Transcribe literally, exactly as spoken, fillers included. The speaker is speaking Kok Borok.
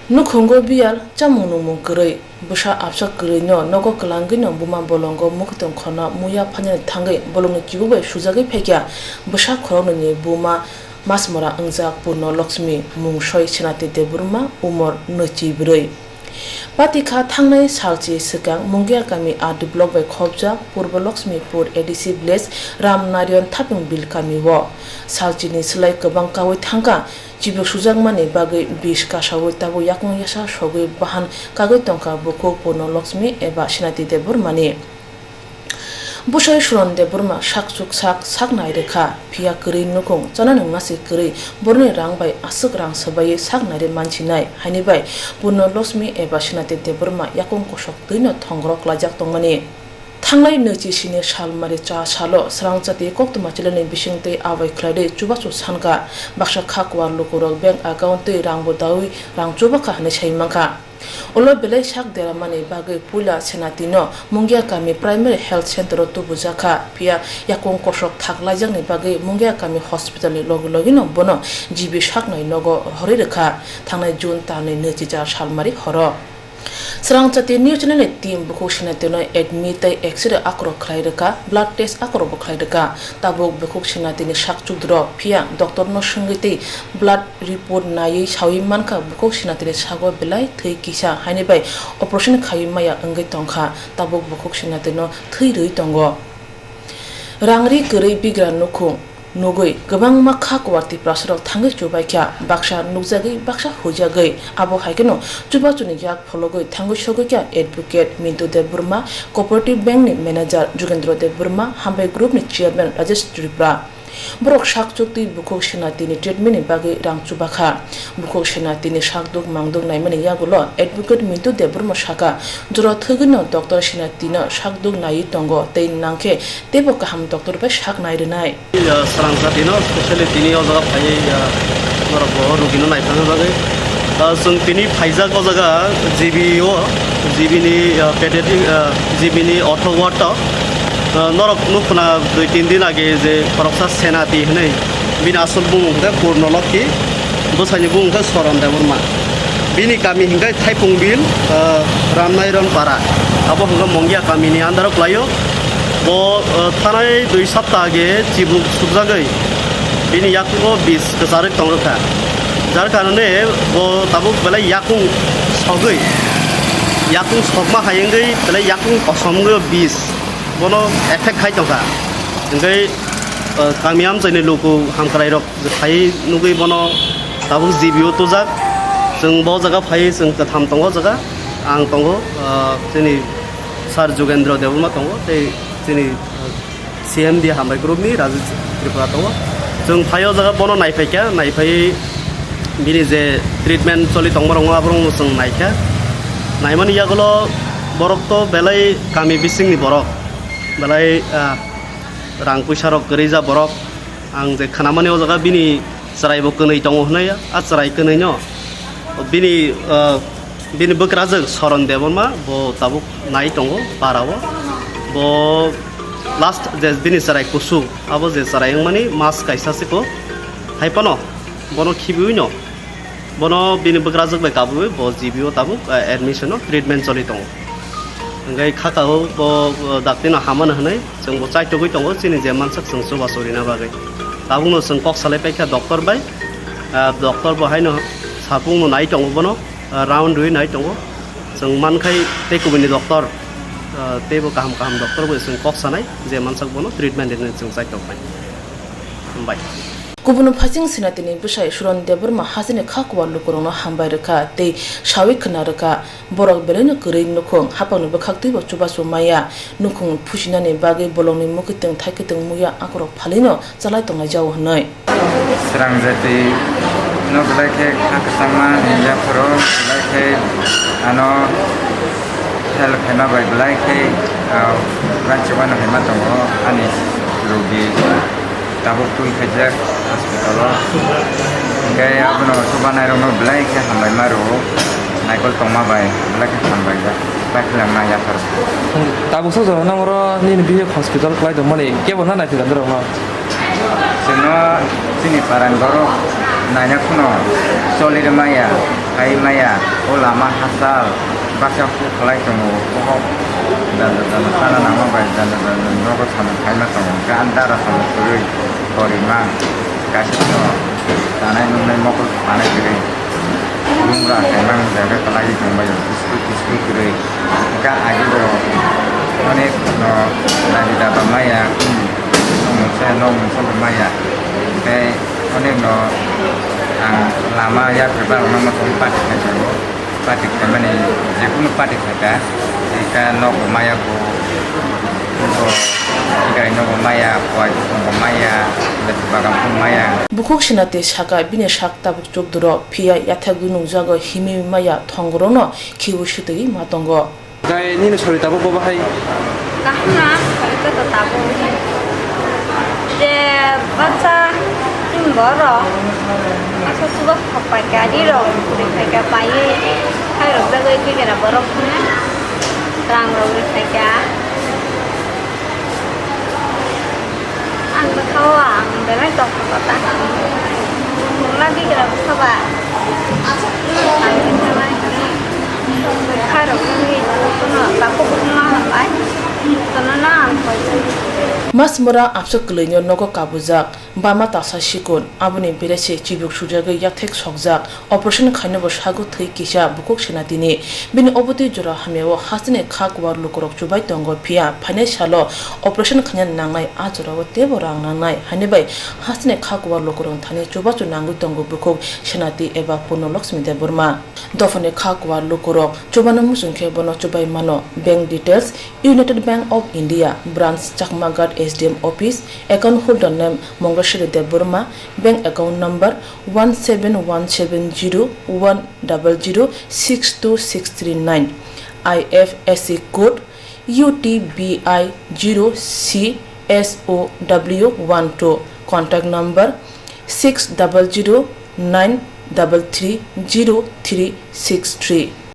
Nukhungo biyal, chamung nungmung kwrwi, bwsa absa kwrwino nogo kwlangwino buma bolongo mwkhwtwng khorna muya phainani thangwi bolongni kibu bai sujagwi phaikha bwsa khoroknwini buma Masmora wngjak Purno Lakshmi, mungsoi Senati Debbarma, umor nwichi bwrwi. Patikha thangnai salchi swkang Mungia kami R D block bai khopjak Purbo Lakshmipur A D C village Ramnarayan Thapung Bil kami o salchini swlai kwbang kaui thangkha. Chibuk sujakmani bagwi bis kasaui tabuk yakung yasa sogwi bahan kagwi tongkha bukhuk Purno Lakshmi eba Senati Debbarmani. Bwsai Suron Debbarma sakchuk sak sak nai rwkha, phiya kwrwi nukhung chanani wngna se kwrwi boroni rang bai aswk rang swbaiwi sak nai rwi mansinai, haini bai Purno Lakshmi eba Senati Debbarma yakung kosok twino thongro klaijak tongmani. Thangnai nwichi sini salmari cha salo swrangchati koktwma chilani bisingtwi abai khlairwi chubachu sankha. Baksa kha kuar lukurok bank account twi rangbo daui rang chubakha hwnwi sai mankha. Ulo belai sak deramani bagwi puila Senatino Mungia kami Primary Health Center o tubujakha, phiya yakung kosok thak laijakni bagwi Mungia kami hospitalni logi logino bono G B saknai nogo rohorwi rwkha, thangnai June talni nwichi cha salmari horo. Swrangchati News Channel ni team bukhuk Senatino admit tei X-ray akorok khlai rwkha, blood test akorokbo khlai rwkha. Tabuk bukhuk Senatini sak chukdrok, phiya doctorno swngwi tei blood report naiwi saui mankha bukhuk Senatini sago belai thwi kisa, haini bai operation khaiwi maya wngwi tongkha. Tabuk bukhuk Senatino thwi rwi tongo. Rangri kwrwi bigra nukhung nugwi kwbangma kha kuar Tiprasarok thangwi chubaikha, baksa nukjagwi, baksa huijagwi. Abo hai kheno chubachuni yak phologwi thangwi sogwikha Advocate Mintu Debbarma, Cooperative Bank ni Manager Jugendra Debbarma, Hambai Group ni Chairman Rajesh Tripura. Borok sak chuktwi bukhuk Senatini treatment ni bagwi rang chubakha. Bukhuk Senatini sakduk mangduk naimani yagulo Advocate Mintu Debbarma sakha, jora thwgwino doctor Senatino sakduk naiwi tongo tei nangkhe teibo kaham doctor bai sak nai rwnai. Swrangchatino specially tini o jaga phaiwi, ah, norok bo rugino naiphangna bagwi. Ah, chwng tini phaijak o jaga G B o, G B ni, ah, pediatric, ah, G B ni ortho ward o. Ah, norok nukhuna dui tin din age je khoroksa Senati hwnwi, bini asol bumung khe Purno Lokhi, bwsaini bumung khe Soron Debbarma. Bini kami hwnkhe Thaipung Bil, ah, Ramnairon Para, abo hwnkhe Mongia kamini under o kwlaio. Bo, ah, thanai dui sapta age chibuk subjagwi bini yakungo bis kwcharwi tongrwkha. Jar karone bo tabuk belai yakung sogwi, yakung sokma hai wngwi belai yakung kosom wngwi bis bono effect khai tongkha. Hwnkhe, ah, kami amchaini luku hamkrairok phai nugwi bono tabuk G B o tujak. Chwng bo jaga phai chwng kwtham tongo jaga. Ang tongo, ah, chini Sir Jugendra Debbarma tongo, tei chini, ah, C M D Hambai Group ni Raju Tripura tongo. Chwng phai o jaga bono naiphai kha, naiphai bini je treatment choli tongma rokno aborokno chwng naikha. Naimani yagulo borok to belai kami bisingni borok, belai, ah, rang puisa rok kwrwi ja borok. Ang je khnamani o jaga bini chwrai bo kwnwi tongo hwnwi, a chwrai kwnwi no bini, ah, bini bwkrajwk Soron Debbarma bo tabuk nai tongo para o. Bo last je bini chwrai kusu, abo je chwrai wngmani mas kaisa siko. Hai phano bono khibiui no. Bono bini bwkrajwk bai kabui bo G B o tabuk, eh, admission o treatment choli tongo. Hwnkhe khaka o bo, eh, dakti no hamano hwnwi chwng bo chaitogwi tongo chini je mansak chwng chubachu rina bagwi. Tabukno chwng kok salai paikha doctor bai, eh, doctor bo haino sapung no nai tongo bono, eh, round rwi nai tongo. Chwng mankhai tei kubuni doctor, eh, teibo kaham kaham doctor bai chwng kok sanai je mansak bono treatment rwnai chwng chaitok bai. Hambai. Kubun phaising Senatini bwsai Suron Debbarma hasteni kha kuar lukurokno hambai rwkha tei saui khwna rwkha. Borok belaino kwrwi nukhung, haphangni bwkhaktwibo chubachu maya. Nukhung phusinani bagwi bolongni mwkhwtwng thaikwtwng muya akorok phalino chalai tonglaijao hwnwi. Swrang jati no belai khe kha kwchangma ni yapharo belai khe ano help khaima bai belai khe, ah, uansukmano hinma tongo ani rugi. Tabuk twi khaijak hospital o. Hwnkhe abono chubanai rokno belai khe hambai ma rwo. Naikol tongma bai belai khe hambai jak. Bai khe lang ma yaphar. Tabuk sa jora nang oro nini bihik hospital kwlai tongmani kebo na naiphi rok no? Chwngno chini parani borok naina phano choli rw maya. Khai maya, o lama hachal baksa kuk khlai tongo, bohok janja janja sana nangma bai janja janja nogo samung khaima tongo, hwnkhe ani dara samung kwrwi korimang, kaisa no chanai nungnai mokol sanai kwrwi, lungra kaimang jaga kwlaiwi tongbaio, biskut tiskut kwrwi, hwnkhe agebo onek no naidi daba maya, nok mungsa nok mungsa bo maya, tei onek no ang lama yapri ba rwma tong party khai tongo. Party khaimani jekunu party khaika, eka nogo maya bo, bo, eka nogo maya, kowai bo maya, lechu bagan bo maya. Bukhuk Senati saka bini sak tabuk chukduro, phiya yathakgwi nukjago himwi maya thongorokno khiui swtwi ma tongo. Gai nini sori tabuk bo bahai. Kaham na, sori to tabuk. Je baksa chini borok baksa chuba khok pai kha, ri rok kwrwi khai kha, paiwi khai rok jagwi khe kera borok phano rang rok rwi khai kha. Ang bwkha o ang belai tongthok kha ta. Mungla bigra bwkha ba. Ang khe belai kha rok wngwi kono takhuk buma hambai. Kono na ang koi. Masmura absa kwlwino nogo kabujak. Bama tasa sikon, aboni berese chibuk sujagwi yathek sokjak, operation khainabo sago thwi kisa bukhuk Senatini. Bini obotwi jora hamyao hasteni kha kuwar lukurok chubai tongo, phiya phainai salo operation khaina nangnai, a jorao teibo rang nangnai, haini bai hasteni kha kuwar lukurok thani chubachu nangwi tongo bukhuk Senati eba Purno Lakshmi Debbarma. Dophani kha kuwar lukurok chubano muchung khe bono chubai mano, bank details, United Bank of India, branch Chakmaghat S D M office, account holder name Mongeswari Debbarma, bank account number one seven one seven zero one double zero six two six three nine, I F S C code U T B I zero C S O W one two, contact number six double zero nine double three zero three six three.